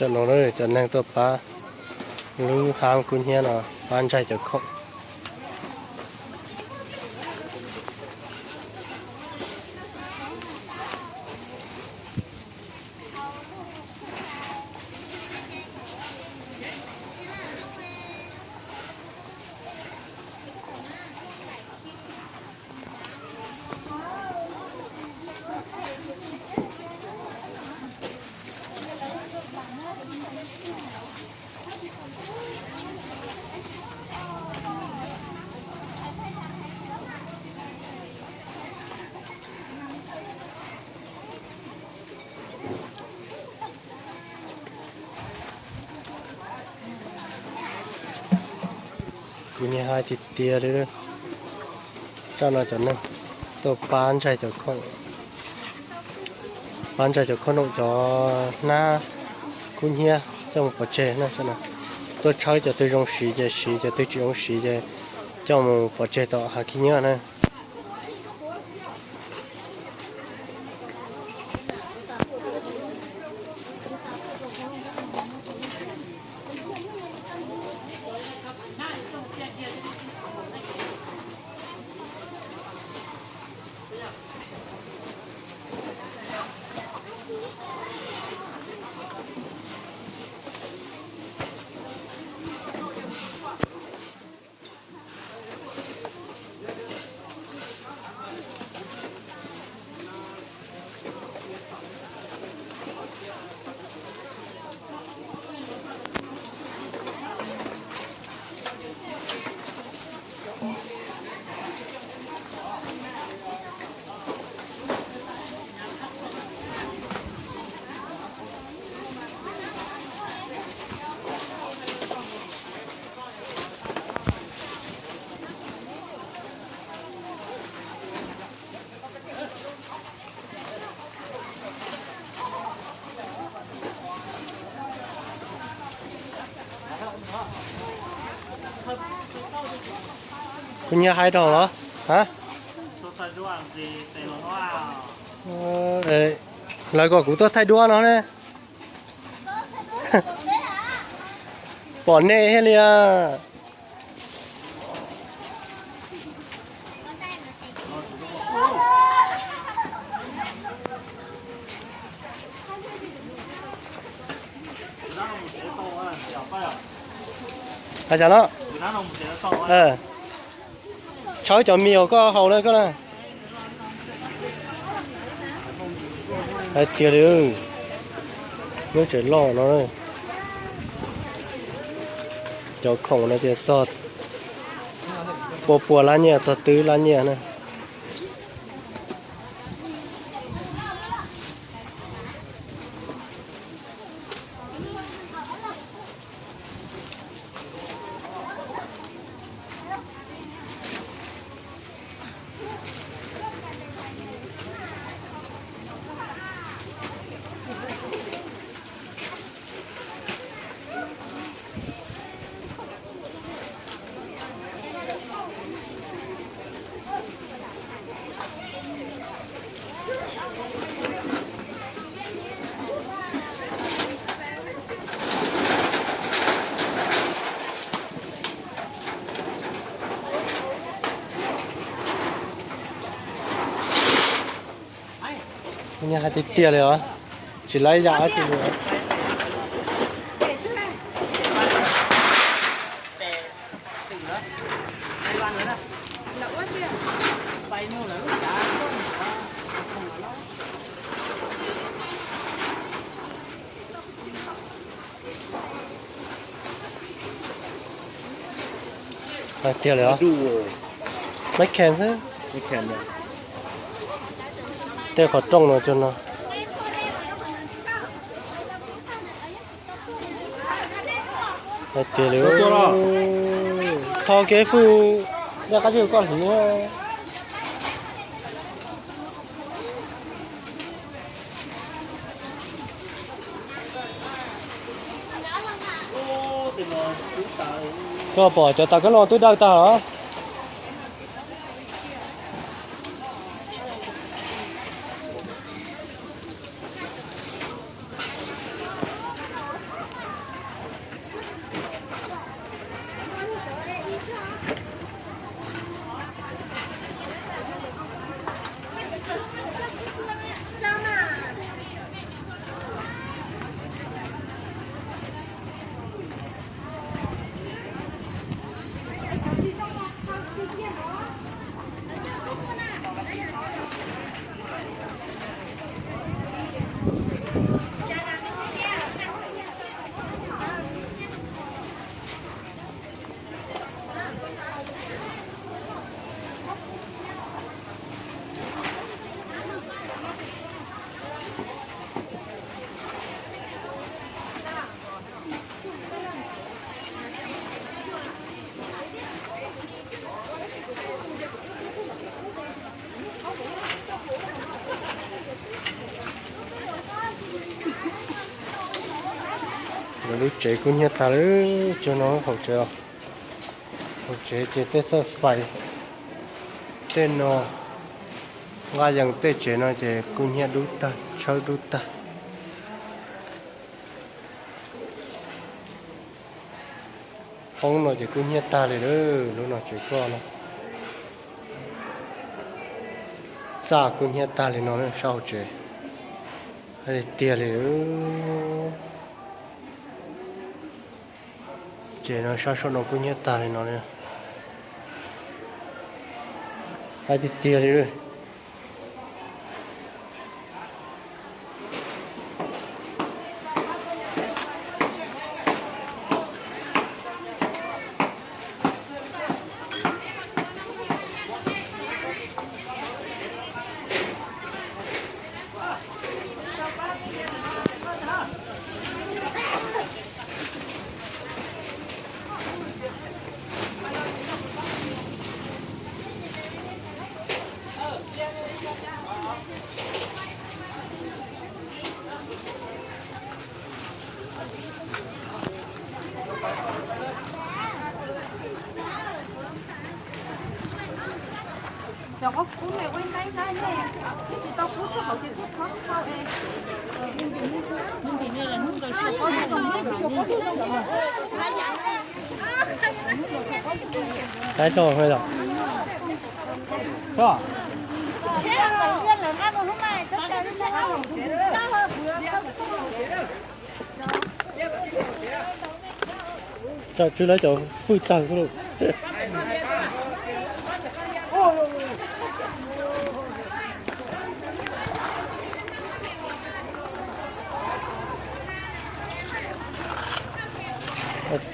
Tam no cov neeg tuaj pab lub hab kub hnyiab no, pab ntsaig cov khoom. Kuv niag hais tiag tiag li, zaj no cov neeg tuaj pab ntsaig cov khoom, pab ntsaig cov khoom noom cov hnab kub hnyiab coj mus pov tseg na. Tuaj tshawb cov twg zoo siv ces siv, cov twg tsis zoo siv ces coj mus pov tseg tom hav khib nyiab na. Kuv nyiag hais rau los? Ha? Lawv kom kuv tuaj thaij duab no ne. Pom nej thiaj li. Hais cas no? Tshawb cov mis uas koj haus na koj na. Hais tiag li, lub tsev loj no, cov khoom no ces txog pua pua lab nyiaj, txog twb lab nyiaj na. Nyiaj hais tiag tiag li os, tsis laib yam dab tsi li. Hais tiag li os. Maiv khees xwb. Tej qhov rooj no cog no. Hais tiag li. Tho kev fwj, nej qab zib koj hliv. Koj pom cov tas kab no twb dawj tag los? Lub tsev kub hnyiab tag lawm, tsuas no hauv tsev os. Hauv tsev ces tej xab fais, tej no, nqaj yees tej tsev no ces kub hnyiab dub tag, tshawb dub tag. Hoob no ces kub hnyiab tag li lawm, lub no tsev koj no. Txaj kub hnyiab tag li no sab hauv tsev. Tiag li. Ces no sab saum no kub hnyiab tag li no li. Hais tiag tiag li. Saib rau, saib rau. Tsam tsw lawv cov fwj tag xwb lauj.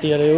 Tiag li.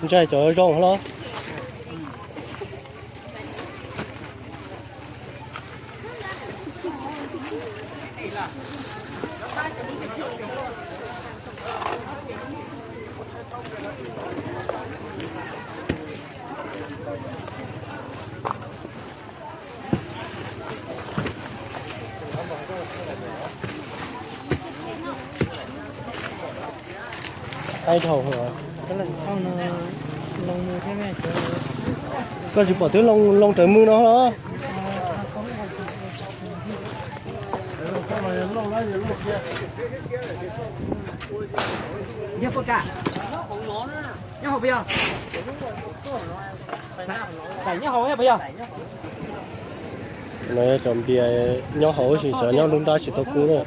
Ntshai cov zoo los. Ai dhau. Koj tsis pom twb loo raws mws no los? Nyob hauv puas yog? Xaim nyob hauv puas yog? No yog cov npias nyob hauv, tab sis cov nyob lub nrab tsis tau kub na.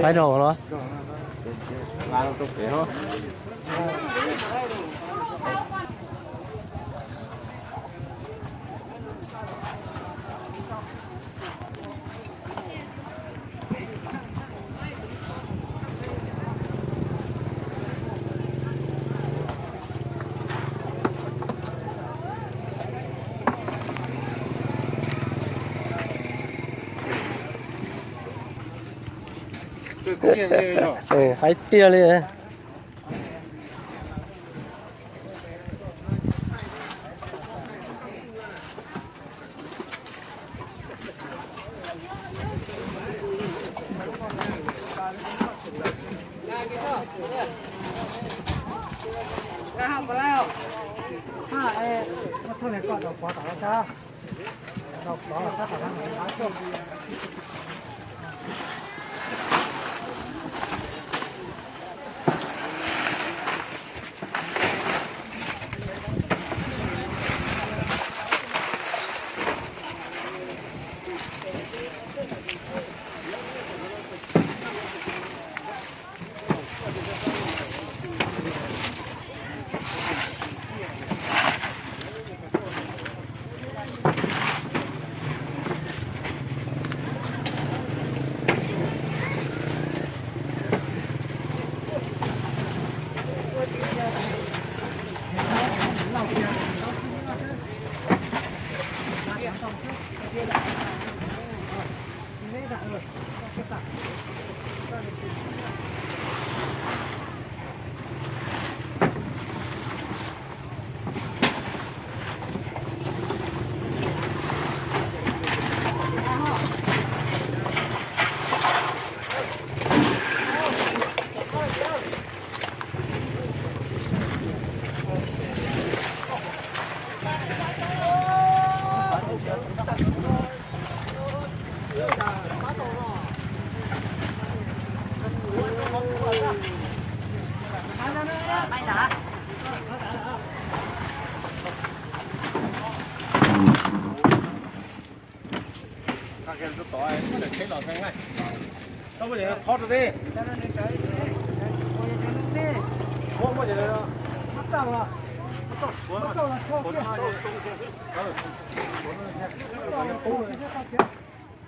Faib rau los. Hais tiag li.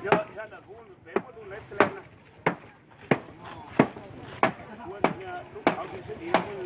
Yog, yog ntawm kuv pem muaj tus lab xeles na. Kuv ntawm lub qhov kis xwb tiv muaj